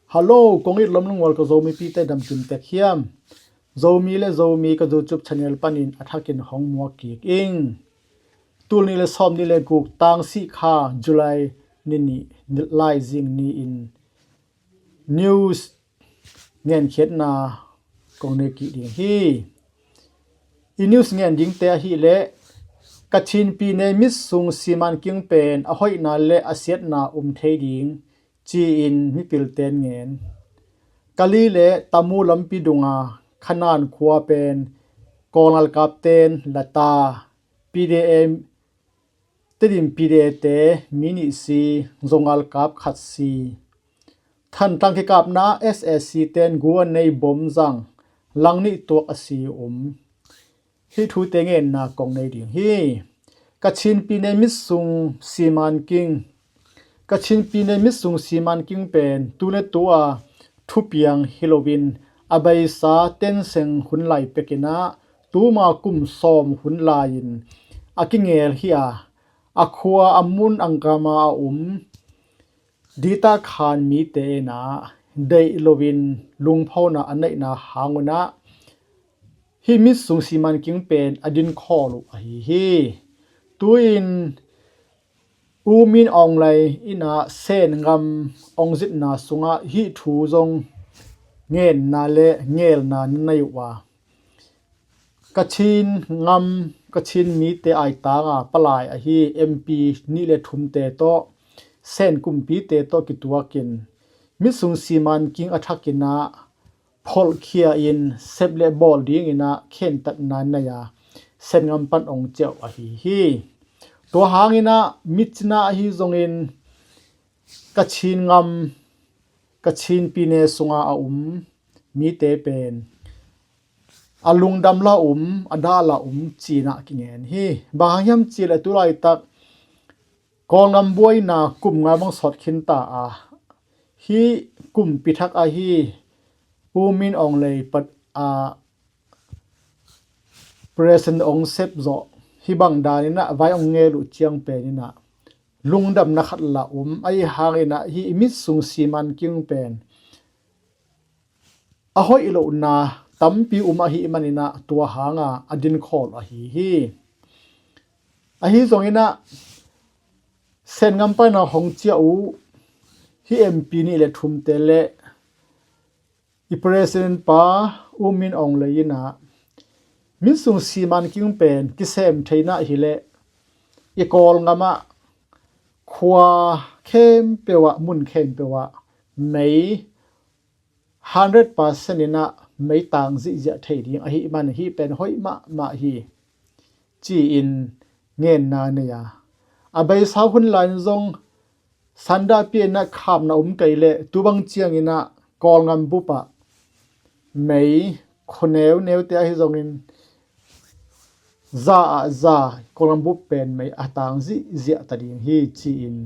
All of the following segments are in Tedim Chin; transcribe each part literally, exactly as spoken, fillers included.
Hallo, kong it lom lungwal ka Zomipite damkim tek hiam? Zomi le Zomi ka YouTube channel panin a thakin hong muak kik ing. Tul nih le sawm nih le guk, tang sih kha, July ni nih, laizing ni-in news ngenkhiatna kong nei kik ding hi. I news ngen dingte ahih leh, Kachin pine mitsung siman king pen a hoihna le a siatna um thei ding ci-in mipilten ngen. Kali le Tamu lampi dunga Khanan khua pen Kawl ngalkapten lata, P D A, Tedim P D A te mi nih si, Zo ngalkap khat si. Thantlang kikapna S A C ten gua nei bom zang, lang nih tuak a si um. Hih thute ngenna kong nei ding hi. Kachin pine mitsung siman king. Kachin pine mitsung siman king pen tu le tu a thupiang hi loin a beisa Tenceng hun lai pekinah tuma kum sawm hun lai-in a kingel hi a, a khua a mun anggama a um Dita khan mite inah deih loin lungphona a neihna hangunah hih mitsung siman king pen a dinkhawl uh ahi hi. Tu-in U Min Aung Hlaing inah Sen ngam ong zitna sungah hih thu zong ngenna le ngelna na nei uh a, Kachin ngam, Kachin mite aitanga palai ahi M P nih le thumte tawh Sen kumpite tawh kituakin mitsung siman king a thakinah pholhkhia in sep le bawl dinginah khentatna nei a, Sen ngam pan ong ciah uh ahi hi. Tua hanginah mitcina ahi zongin Kachin ngam, Kachin pine sunga a um mite pen a lungdam la um, a dah la um cinah kingen hi. Bang hang hiam cih leh tu laitak Kawlngam buaina kum nga bang sawt khinta a, hih kumpi thak ahi U Min Aung Hlaing pat a President ong sep zawh hih bang daninah vai ong ngel uh ciang peninah lungdamna khat la um. Ahi hanginah hih i mitsung siman king pen a hoih lohna tampi um ahih maninah tua hanga a dinkhawl ahi hi. Ahi zonginah Sen ngam pana hong ciah uh hih M P nih le thumte le i President pa U Min Aung Hlaing inah mitsung siman king pen kisem theina hileh i Kawlngamah khua khempeuh ah, mun khempeuh ah mei hundred percent inah mei tang zihziah thei ding ahih man hih pen hoih mahmah hi ci-in ngenna nei a, a beisa hun lai-in zong sandahpi inah khamna um kei leh tu bang cianginah Kawlngam bupah mei khua neuneute ahi zongin za ah za Kawlngam bup pen mei a tang zihziah ta ding hi ci-in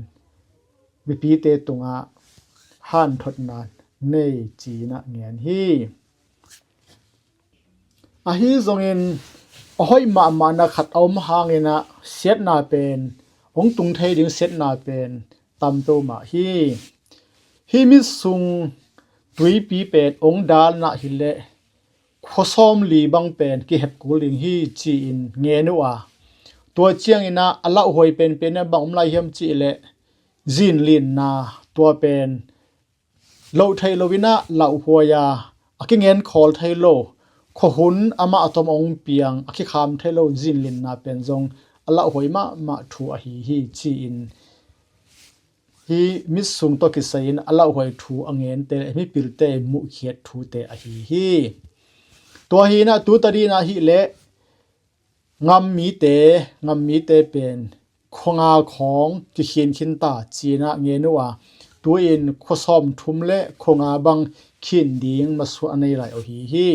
mipite tungah hanthotna nei cinah ngen hi. Ahi zongin a hoih mahmahna khat a om hanginah siatna pen hong tung thei ding siatna pen tam peuhmah hi. Hih mitsung tuipi pen hong dalnah hileh khua sawmli bang pen kihep kul ding hi ci-in ngen uh a, tua cianginah a lauhuai penpenah bang om lai hiam cihleh zinlinna, tua pen loh theih loinah lauhuai a, a kingen khawl thei lo, khuahun amah a tom ong piang a kikham thei lo zinlinna pen zong a lauhuai mahmah thu ahi hi ci-in hih mitsung tawh kisai-in a lauhuai thu a ngente le mipilte muhkhiat thute ahi hi. Tua hinah tu tadinah hileh ngam mite, ngam mite pen khua nga khawng kikhin khinta cinah ngen uh a, tu-in khua sawmthum le khua nga bang khin ding masuah a nei lai uh hi hi.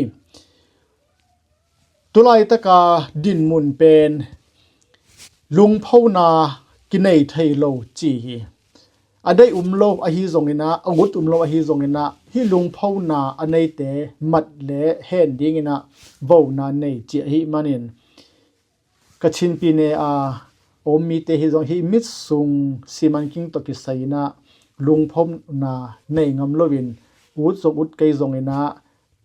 Tulaitaka dinmun pen lungphona kinei thei lo ci hi. A deih um lo ahi zonginah, a gut um lo ahi zonginah hih lungphona a neite mat le hen dinginah vona nei ci ahih manin Kachin pine a om mite hi zong hih mitsung siman king tawh kisai-inah lungphona nei ngam loin ut zong ut kei zongin ah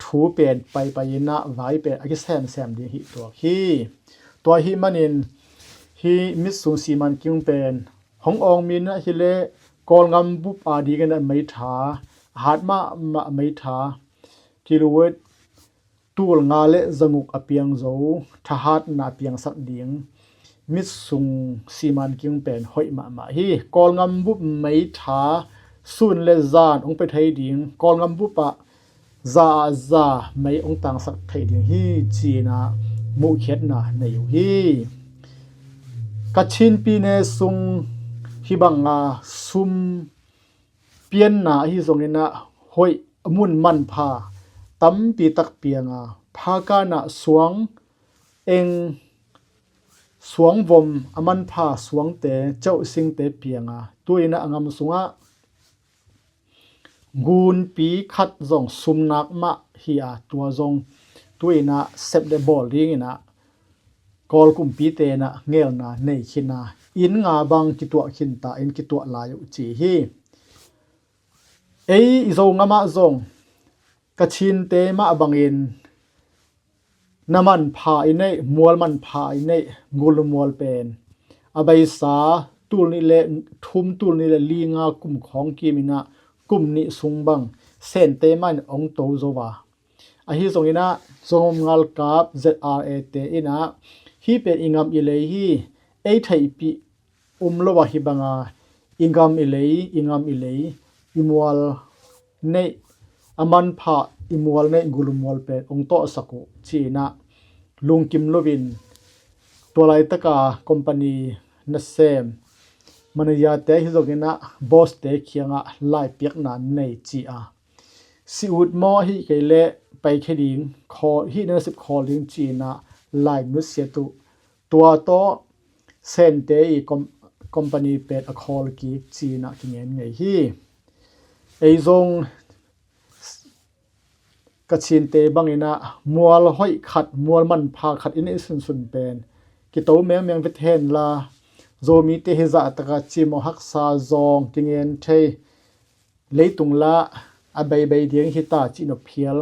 thu pen paipai in ah vai pen a kisemsem ding hi tuak hi. Tua hi manin hi mitsung siman king pen hong awng mi in ah hi leh Kawlngam bup a dingin ah meitha, a hat mahmah meitha, kilowatt tul nga le zanguk a piang zo thahatna a piangsak ding mitsung siman king pen hoih mahmah hi. Kawlngam bup meitha sun le zan hong pe thei ding, Kawlngam bup ah za ah za mei hong tangsak thei ding hi, ci-in ah muhkhiatna nei uh hi. Kachin pine sung hih banga sum pianna ahi zongin ah hoih, a mun manpha tampi tak pianga, phakan ah suang eng, suang vom, a manpha suangte, ceuh singte pianga, tu-in ah a ngam sungah ngunpi khat zong sumnak mah hi a, tua zong tu-in ah sep le bawl dingin ah Kawl kumpite in ah ngelna nei khin a, inn nga bang kituah khin ta, inn kituah lai uh ci hi. Ei i Zogam ah zong Kachinte mah bangin na manpha i neih, mual manpha i neih, ngul mual pen a beisa tul nih le thum, tul nih le li nga kum khawng kim in ah kum nih sung bang Sente mah in hong to zo a. Ahi zongin ah Zogam ngalkap Z R A te in ah hih pen i ngam i lei hi, ei theihpih um lo a, hih banga i ngam i lei, i ngam i lei, i mual neih, a manpha i mual neih ngul mual pen hong tawhsak uh ci-in ah lungkim loin tua laitaka company nasem manager te hi zongin ah boss te kiangah laipiakna nei ci a, si ut maw, ahi kei leh paikhia ding, khawl, hih na sep khawl ding ci-in ah lai nusiat uh. Tua tawh Sente i com-, company pen a khawl kik ci-in ah kingen ngei hi. Ei zong Kachinte bangin ah mual hoih khat, mual manpha khat i neih sunsun pen kito mengmeng vet hen la, Zomite hi zahtaka cimawh haksa zawng kingen thei, leitung la a beibei ding hi ta cih nop phial,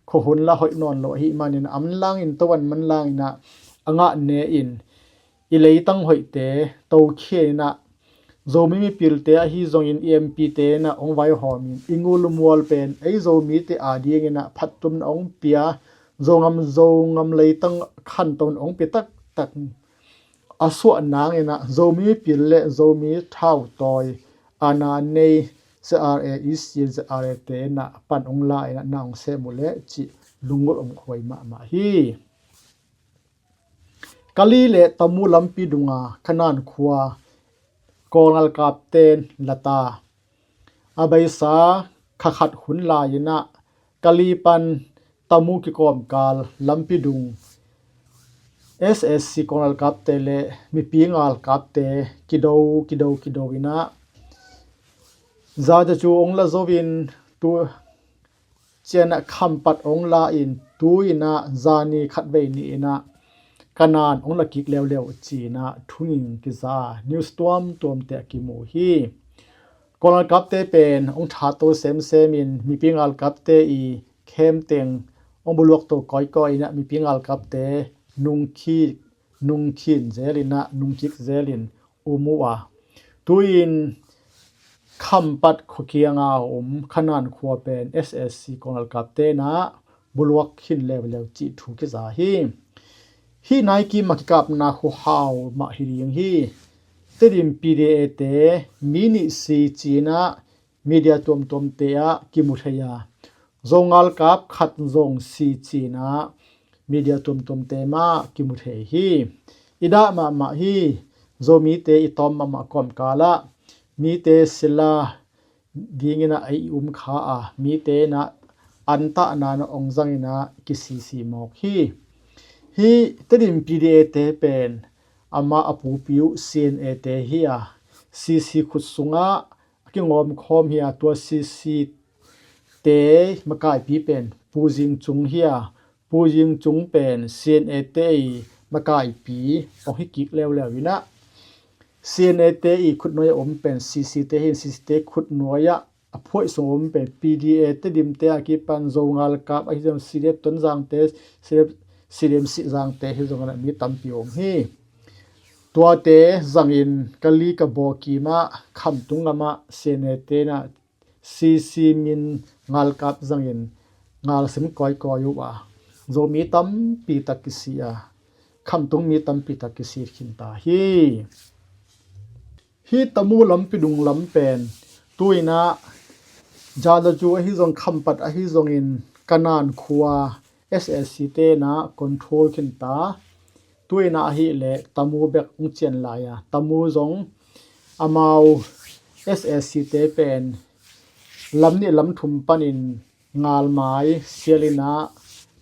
khuahun la hoih nawn lo ahih manin a manlangin, to an manlangin ah a ngah ne in i leitang hoihte tokhia in ah Zomi mipilte ahi zongin i M P te in ah hong vaihawmin i ngul mual pen ei Zomite a dingin ah phattumna hong pia, Zogam, Zogam leitang khantoin hong pia taktak a suah nangin ah Zomi pil le Zomi thautawi a na nei Z R A E C, Z R A te in ah pan hong la in ah na hong sem uh leh cih lunggulh hong huai mahmah hi. Kali le Tamu lampi dunga Kanan khua Kawl ngalkapte in lata a beisa kha khat hun lai-in ah Kali pan Tamu kikawmkal lampi dung S S C Kawl ngalkapte le mipi ngalkapte kido, kido, kido in ah za za cu hong la zo in tu cianah khampat hong la in tu-in ah zani khatvei ni-in ah Kanan hong la kik leuleu ci-in ah thunging kiza news tuamtuamte a kimu hi. Kawl ngalkapte pen hong thatto semsem in mipi ngalkapte i khem teng hong buluakto kawikawi in ah mipi ngalkapte nungkhik, nungkhin zel in ah nungkik zel in um uh a, tu-in khampat khua kianga a um Kanan khua pen S S C Kawl ngalkapte in ah buluak khin leuleu cih thu kiza hi. Hih nai kim a kikapna khuahau mah hi ding hi. Tedim P D A te mi nih si ci-in ah media tuamtuamte ah kimu thei a, Zo ngalkap khat zong si ci-in ah media tuamtuamte mah kimu thei hi. I dah mahmah hi. Zomite i tawm mahmah kawmkal ah mite sila dingin ah ei i um kha a, mite in ah antahna na hong zangin ah kisisi mawk hi. Hih Tedim P D A te pen amah a pupi uh C N A te hi a, C C khut sungah a kingawm khawm hi a, tua C C te makaipi pen Pu Zing Cung hi a, Pu Zing Cung pen C N A te i makaipi hong hi kik leuleu in ah C N A te i khutnuai a um pen C C te hi in C C te khutnuai ah a phuaih sung om pen P D A Tedim te a kipan Zo ngalkap ahi zong C D F Tonzang te, C D F, C D M Sihzang te hi zong a mi tampi om hi. Tuate zangin Kali ka bawkim ah Khamtung gam ah C N A te na C C min ngalkap zangin ngalsim kawikawi uh a, Zomi tampi tak kisi a, Khamtung mi tampi tak kisi khin ta hi. Hi Tamu lampi dung lam pen tu in ah Zazazu ahi zong Khampat ahi zongin Kanan khua S A C te na control khin ta. Tu in ah ahih leh Tamu bek hong cian lai a, Tamu zong amau S A C te pen lam nih lam thum panin ngalmai sial in ah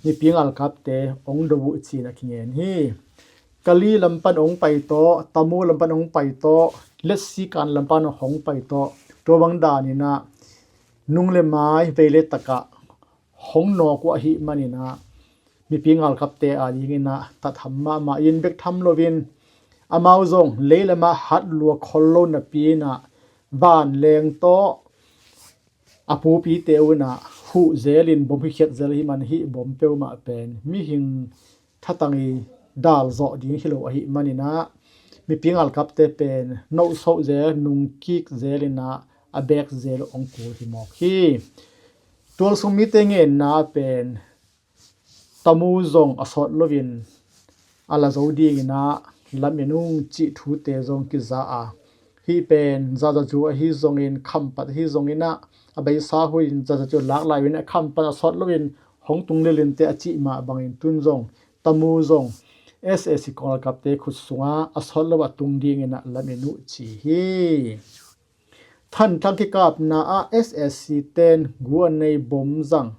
mipi ngalkapte hong do uh ci-in a kingen hi. Kali lam pan hong pai tawh, Tamu lam pan hong pai tawh, Letsi kan lam pan hong pai tawh, tua bang dan in ah nung le mai vei le tak ah hong nawk uh ahih manin ah mipi ngalkapte a dingin ah tatham mahmah in bek tham loin amau zong leilam ah hat lua khol lo napi in ah vanleng tawh a pupite uh in ah huh zelin bom hi khiat zel hi man hih bom peuhmah pen mihing thatang i dal zawh ding hi lo ahih manin ah mipi ngalkapte pen noh soh zel, nung kik zel in ah a bek zel hong kul hi mawk hi. Tualsung mite ngenna pen Tamu zong a sawt loin a la zo dingin ah lam en ung cih thute zong kiza a, hih pen Zazazu ahi zongin Khampat ahi zongin ah a beisa huin Zazazu lak lai uh in ah Khampat a sawt loin hong tung lilin te a cih mah bangin tun zong Tamu zong S A C kawng ngalkapte khut sungah a sawt lo a tung dingin ah lam en uh ci hi. Thantlang kikapna ah S A C ten gu a nei bom zang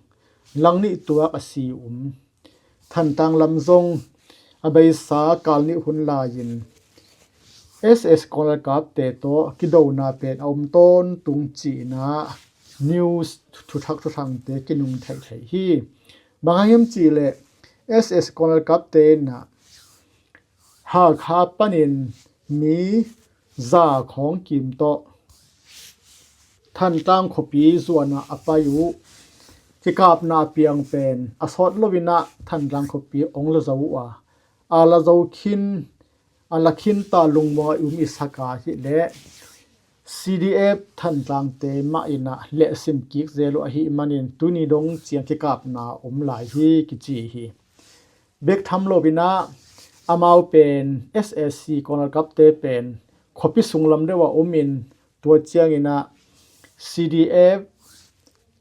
lang nih tuak a si um. Thantlang lam zong a beisa kal nih hun lai-in S A C kawng ngalkapte tawh kidona pen a om tawntung ci-in ah news thuthak thuthangte kinung theih theih hi. Bang hang hiam cih leh S A C kawng ngalkapte in ah Hakha panin mi za khawng kim tawh Thantlang khuapi zuan ah a pai uh. Kikapna a piang pen a sawt loin ah Thantlang khuapi hong la zo uh a, a la zo khin, a la khin ta lungmuang a um i sak a hih leh C D F Thantlangte mah in ah lehsim kik zel uh ahih manin tuni dong ciang kikapna om lai hi kici hi. Bek tham loin ah amau pen S A C kawng ngalkapte pen khuapi sunglam deuh ah om in tua ciangin ah C D F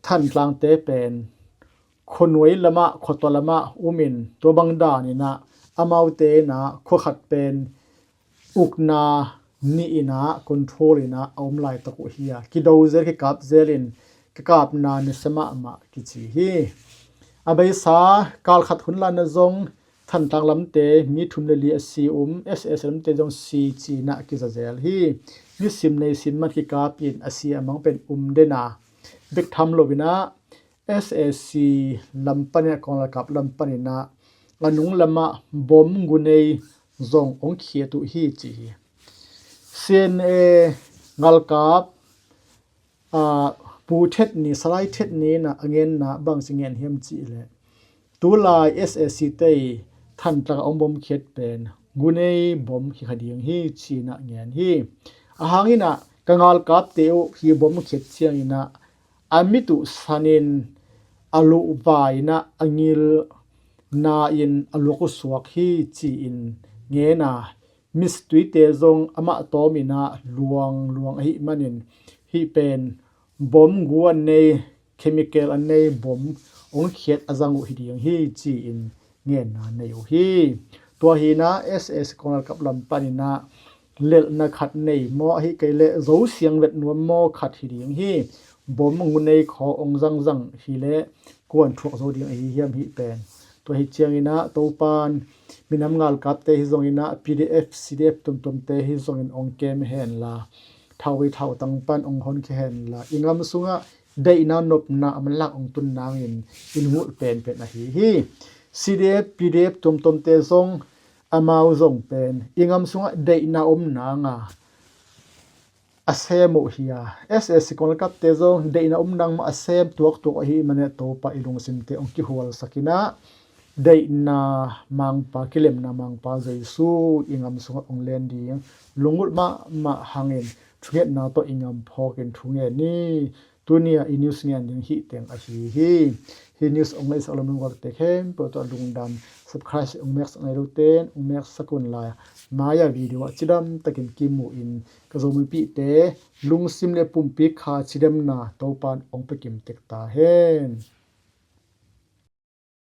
Thantlangte pen khuanuai lamah, khuatua lamah um in tua bang dan in ah amaute in ah khua khat pen ukna nih in ah control in ah a om laitak uh hi a, kido zel, kikap zel in kikapna nisia mahmah kici hi. A beisa kal khat hun lai-in ah zong Thantlang lamte mi thum le li a si um, S A C lamte zong si ci-in ah kiza zel hi. Nisim neisim man kikap in a si a mang pen um den a, bek tham loin ah S A C lam panin ah, kawng ngalkap lam panin ah a nung lamah bom gunei zong hong khiat uh hi ci hi. C N A ngalkap, aa, Pu Thet Ni, Salai Thet Ni in ah a ngenna bangci ngen hiam cih leh tulai S A C te i Thantlang a hong bom khiat pen gunei bom hi kha ding hi ci-in ah ngen hi. A hang in ah ka ngalkapte uh hi bom khiat ciangin ah a mit uh sanin a luh vai in ah a ngilna in a luak uh suak hi ci-in ngen a, mistute zong amah tawm in ah luang luang ahih manin hih pen bom gu a nei, chemical a nei bom hong khiat a zang uh hi ding hi ci-in ngenna nei uh hi. Tua hi in ah S A C kawng ngalkap lam panin ah lelhna khat nei maw, ahih kei leh zo siang vet nuam maw khat hi ding hi. Bom gunei khawng hong zangzang hi leh kuan thuak zo ding ahi hiam hih pen. Tua hi ciangin ah Topan minam ngalkapte hi zongin ah P D F, C D F tuamtuamte hi zongin hong kem hen la, thauvei thautang pan hong honkhia hen la, i gam sungah deihna nopna a manlak hong tun nangin i lunggulh penpen ahi hi. C D F, P D F tuamtuamte zong amau zong pen i gam sungah deihna om nang a, a sem uh hi a, S A C kong le kapte zong deihna om nangmah a sem tuaktuak ahi maneh Topa i lungsimte hong kihualsak in ah, deihna mangpa, kilemna mangpa Jesu i ngam sungah hong len ding lungulh mahmah hangin thungetna tawh i ngam phawkin thungen ni. Tunia i news ngen ding hih teng ahi hi. Hih news hong ngaihsak lom lunggualte khempeuh tawh lungdam. Subscribe hong meksak ngei lote in hong meksak un lai. Mai-a video ah cidam takin kimu in, ka Zomi pihte lungsim le pumpi kha cidamna Topan hong pia kim tek ta hen.